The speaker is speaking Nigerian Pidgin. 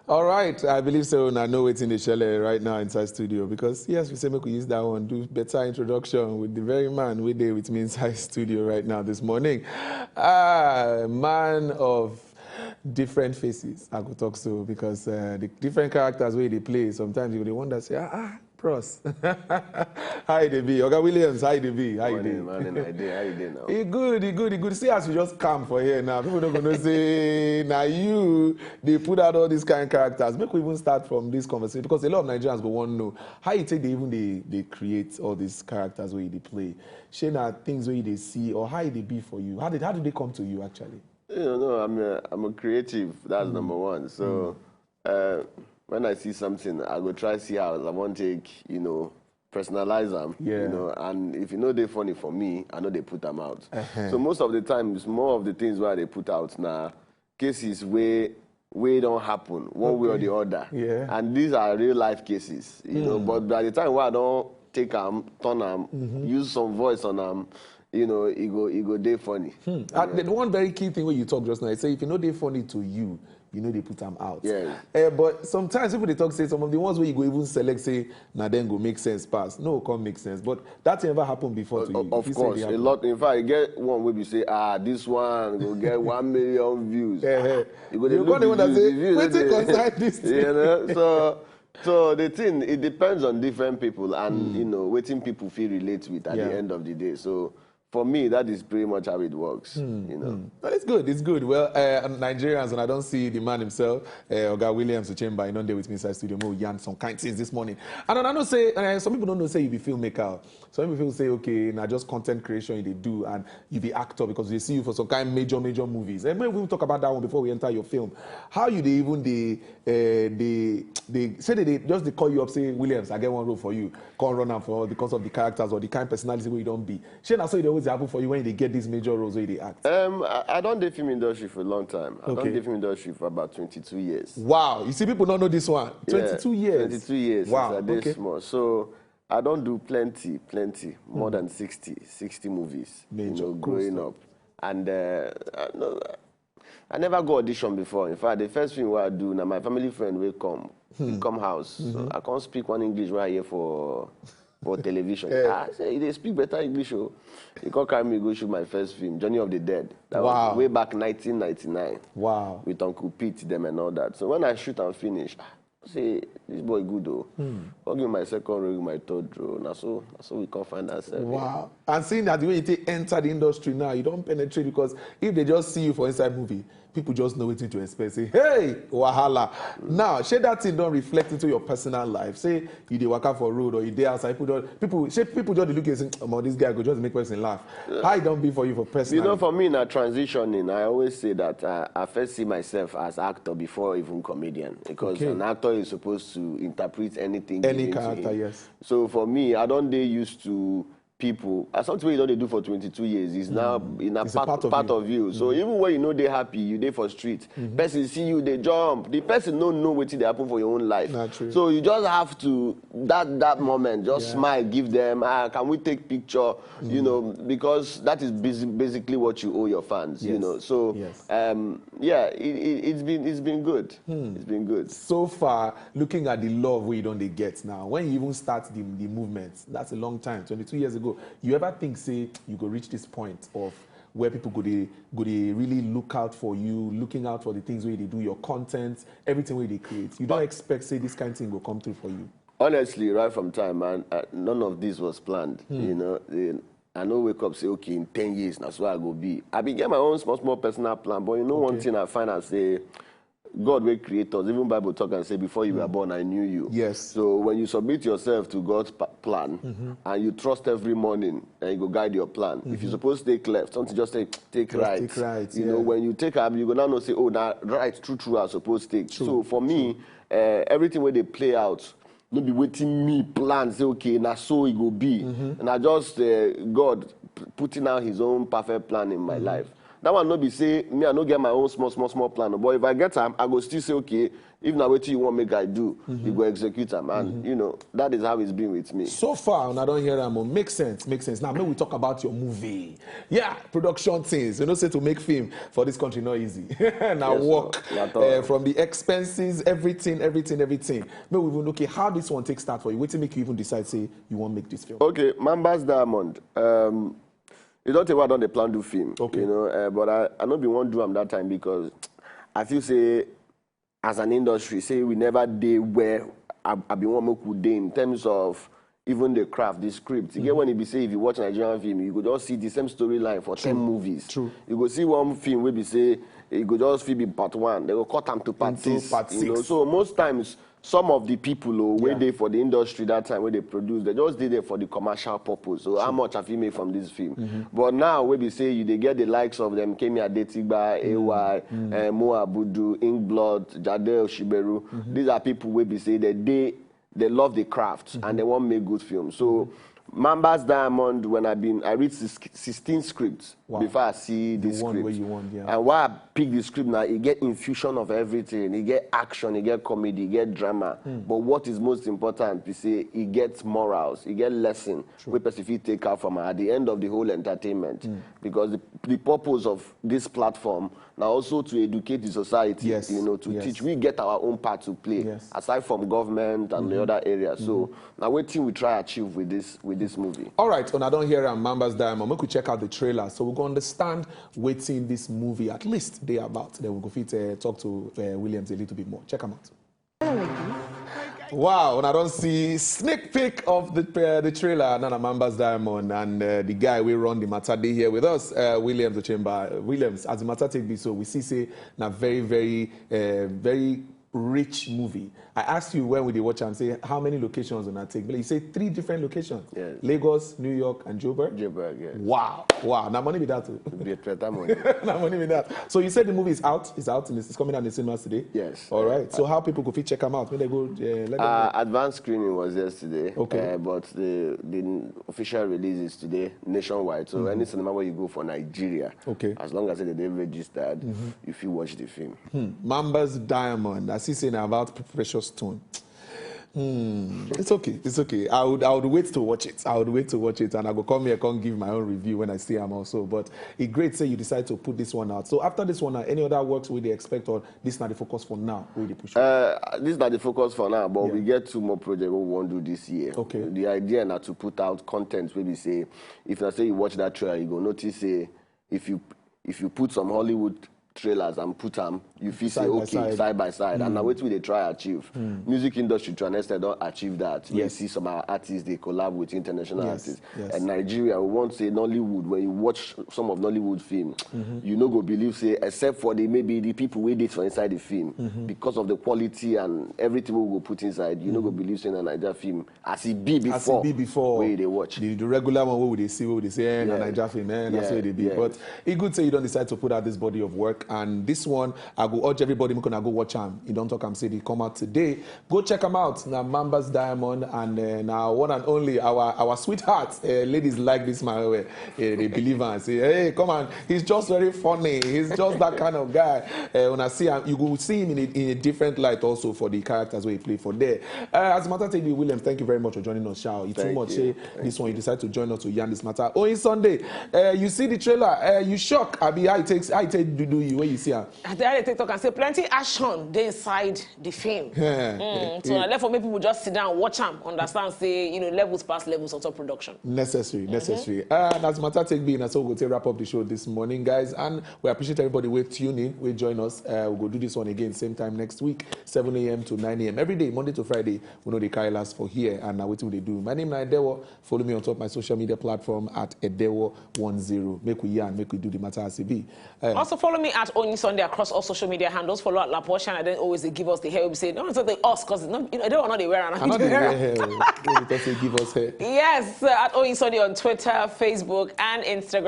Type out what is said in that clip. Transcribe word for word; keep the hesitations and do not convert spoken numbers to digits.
All right, I believe so. Una know wetin dey shele right now inside studio, because yes, we say make we use that one, do better introduction with the very man wey dey with me inside studio right now this morning. Ah, man of different faces, I go talk so, because uh, the different characters wey e dey play, sometimes you go dey wonder say, ah, ah, bros, how e dey be? Oga Williams, how e dey be? How e dey? Morning, morning, I dey. How you dey now? E good, e good, e good. See as you just come for here now, people no go know say na you dey put out all these kind characters. Make we even start from this conversation, because a lot of Nigerians go wan know how you take dey even dey dey create all these characters wey you dey play. Shey na things wey you dey see, or how e dey be for you? How did how did they come to you actually? You know, no, I'm a, I'm a creative. That's number one. So uh, when I see something, I go try see how I want take, you know, personalize them. Yeah. You know, and if you know they funny for me, I know they put them out. Uh-huh. So most of the times, more of the things where they put out now, cases where where don't happen one way or the other. Yeah. And these are real life cases, you know. But by the time where I don't take them, turn them, use some voice on them, you know, it go it go dey funny. Hmm. Uh, the one very key thing wey you talk just now, you say if you know they funny to you, you know they put them out. Yeah. Uh, but sometimes people dey talk say some of the ones wey you go even select say na then go make sense pass. No, come make sense. But that thing ever happened before to you? Of If you say course, they a happen. lot. In fact, you get one wey be say, ah, this one go get one million views. Eh, eh. You go You dey go look dey the wonder views, say, the views "Wetin dey concern this thing?" You know, so so the thing, it depends on different people and you know wetin people feel relate with at Yeah. the end of the day. So for me, that is pretty much how it works. You know. But it's good, it's good. Well, uh, Nigerians, and I don't see the man himself, uh, Oga Williams Uchemba, he don't dey with me inside studio. Mo yarn some kind things this morning. And I know say uh, some people don't know say you be filmmaker. Some people feel say, okay, now just content creation you dey do, and you be actor because they see you for some kind major major movies. And maybe we'll talk about that one before we enter your film. How you dey even dey uh, they they say that they just they call you up, say, "Williams, I get one role for you. Come run am for because of the characters or the kind personality wey you don't be." Shey na so it always happen for you when you dey get these major roles wey you dey act? Um, I, I don't dey film industry for a long time. I Okay. Don't dey film industry for about twenty-two years. Wow, you see, people don't know this one. Yeah, Twenty-two years. Twenty-two years. Wow. Since I dey Okay. Small. So I don't do plenty, plenty, more than sixty, sixty movies. Major. You know, Cool growing stuff. Up, and uh, I, no, I never go audition before. In fact, the first film I do, now my family friend will come, he come house. So I can't speak one English right here for for television. I say, "They speak better English." Oh, he come carry me go shoot my first film, Journey of the Dead. That Wow. Was way back nineteen ninety-nine. Wow. With Uncle Pete, them and all that. So when I shoot and finish, I say, "This boy good though." Come give me my second role, my third role. Now so, now so we can't find ourselves. Wow. And seeing that the way you take enter the industry now, you don't penetrate, because if they just see you for inside movie, people just know wetin to expect. Say, "Hey, wahala." Now, shey that thing don't reflect into your personal life? Say you dey waka for road or you dey outside, people don't, people, shey people just dey look at you and say, "Omo, this guy go just make person laugh." How it don't be for you for personal? You know, for me, now transitioning, I always say that I, I first see myself as actor before even comedian, because Okay. An actor is supposed to interpret anything. Any Given to character, him. Yes. So for me, I don't dey used to people. As something you don't do for twenty-two years is now in a It's a part, part of part you. Of you. So even when you know they happy, you dey for street. Person see you, they jump. The person don't know what they happen for your own life. Not true. So you just have to that that moment, just Yeah. Smile, give them. Ah, can we take picture? You know, because that is basi- basically what you owe your fans. You Yes. Know, so Yes. Um, yeah, it, it, it's been it's been good. It's been good. So far, looking at the love we don't they get now, when you even start the, the movement, that's a long time, twenty-two years ago. You ever think say you go reach this point of where people go they go they really look out for you, looking out for the things where they do, your content, everything where they create? You don't expect say this kind of thing will come through for you. Honestly, right from time, man, uh, none of this was planned. You know, the, I no wake up say, "Okay, in ten years, that's where I go be." I been get my own small small personal plan, but you know one Okay. Thing I find out say God will create us. Even Bible talk and say, "Before you were born, I knew you." Yes. So when you submit yourself to God's pa- plan and you trust every morning, and you go guide your plan. If you suppose take left, something just take take Just right. Take right, You yeah. Know, when you take up, you go now know say, "Oh, that right, true, true, I suppose take." So for me, uh, everything where they play out, no be waiting me plan say, "Okay, now so it go be." And I just uh, God p- putting out His own perfect plan in my life. That one no be say me, I no get my own small, small, small plan. But if I get am, I go still say, "Okay, if na wetin you want make I do, you go execute am." And, you know, that is how it's been with me. So far, una don hear am o. Make sense, make sense. Now, make we talk about your movie. Yeah, production things. You know say to make film for this country not easy. Now, yes, work, sir. Not at all. Uh, from the expenses, everything, everything, everything. Make we even look at how this one take start for you. Wetin make you even decide say you wan make this film? Okay, Mamba's Diamond. Um, you don't think I don dey plan do film, okay, you know, uh, but I, I no be wan do am that time because I feel say as an industry, say we never dey where I, I be wan make we dey in terms of even the craft, the script. You get when e be say if you watch Nigerian film, you go just see the same storyline for ten movies. True. You go see one film wey be say e go just fit be part one, they go cut am to part six. Into part six. You know, so most times, some of the people, oh, wey dey for the industry that time wey they produce, they just dey there for the commercial purpose. So how much have you made from this film? But now, wey be say you dey get the likes of them, Kemi Adetigba, A Y, eh, Mo Abudu, Inkblot, Jade Oshiberu. These are people wey be say they dey, they love the craft and they wan make good film. So Mamba's Diamond, when I been, I read six- sixteen scripts before I see this script. The one wey you want, yeah. And why I pick the script now, e get infusion of everything. E get action, e get comedy, e get drama. But what is most important be say e get morals, e get lesson wey person fit take out from am at the end of the whole entertainment. Because the, the purpose of this platform na also to educate the society, yes, you know, to teach. We get our own part to play, aside from government and the other areas. So na wetin we try achieve with this, with this movie. All right, una don hear am, Mamba's Diamond. Make we check out the trailer so we go understand wetin this movie at least dey about. Then we go fit, uh, talk to, uh, Williams a little bit more. Check am out. Wow, and I don't see sneak peek of the, uh, the trailer. Nana Mamba's Diamond and, uh, the guy we run the matter dey here with us, uh, Williams Ochemba. Williams, as the matter take be so, we see say na very, very, uh, very rich movie. I asked you when we dey watch am, say how many locations una take. But you say three different locations. Yes. Lagos, New York, and Joburg. Joburg, yes. Wow, wow. Now money be that too. Be a better money. Now money be that. So you said the movie is out. It's out. It's coming out in the cinemas today. Yes. All right. So how people go fit check am out? When they go, uh, let them know. Uh, advanced screening was yesterday. Okay. Uh, but the, the official release is today nationwide. So any cinema where you go for Nigeria, okay, as long as they dey registered, you fit watch the film. Hmm. Mamba's Diamond. I see say na about precious stone. Hmm. It's okay. It's okay. I would, I would wait to watch it. I would wait to watch it, and I go come here, come give my own review when I see am also. But it great say you decide to put this one out. So after this one, now, any other works we dey expect, or this na the focus for now? We dey push. Uh, this na the focus for now, but we get two more projects we wan do this year. Okay. The idea na to put out content wey be say, if na say you watch that trailer, you go notice say if you, if you put some Hollywood trailers and put am, you feel say, okay, side by side. And na wetin we dey try achieve. Music industry to an extent don achieve that. You see some of our artists dey collab with international artists. Yes. And Nigeria, we want say Nollywood, when you watch some of Nollywood film, you no go believe say, except for the, maybe the people wey dey for inside the film, because of the quality and everything we go put inside, you no go believe say na Naija film as e be before. As e be before. Wey you dey watch. The, the regular one wey we dey see, wey we dey say, eh, na Naija film, eh, na so e dey be. But e good say you don decide to put out this body of work, and this one, I go urge everybody make una go watch am. You don talk am say they come out today. Go check am out. Na Mamba's Diamond, and, uh, na one and only our, our sweetheart. Uh, ladies like this man well well. Eh, they believe am. Say, "Hey, come on, he's just very funny. He's just that kind of guy." Uh, when I see him, you go see him in a, in a different light also for the characters wey he play for there. Uh, as a matter take be, Williams, thank you very much for joining us, Shao. You too much, eh, this one you decide to join us to yarn this matter. Oh, it's Sunday. Uh, you see the trailer, uh, you shock. Abi, how it takes, how it take do, do you when you see am? I tell you, TikTok and say plenty action dey inside the film. Mm, so I left for make people just sit down, watch am, understand say, you know, levels pass levels on top production. Necessary, necessary. Uh, and as matter take be, na so we go take wrap up the show this morning, guys. And we appreciate everybody wey tune in, wey join us. Uh, we go do this one again same time next week, seven a.m. to nine a.m. every day, Monday to Friday. We know they carry last for here, and now wetin we dey do. My name na Edewo. Follow me on top my social media platform at Edewo one zero. Make we yarn, make we do the matter as e be. Eh. Also follow me at Onyi Sunday across all social media handles. Follow at Lapo Ocean, and then always they give us the hair. We say, "No, it's not the us, 'cause no, you know, they don't know they wear around." I know they wear hair. They just say give us hair. Yes, uh, at Onyi Sunday on Twitter, Facebook, and Instagram.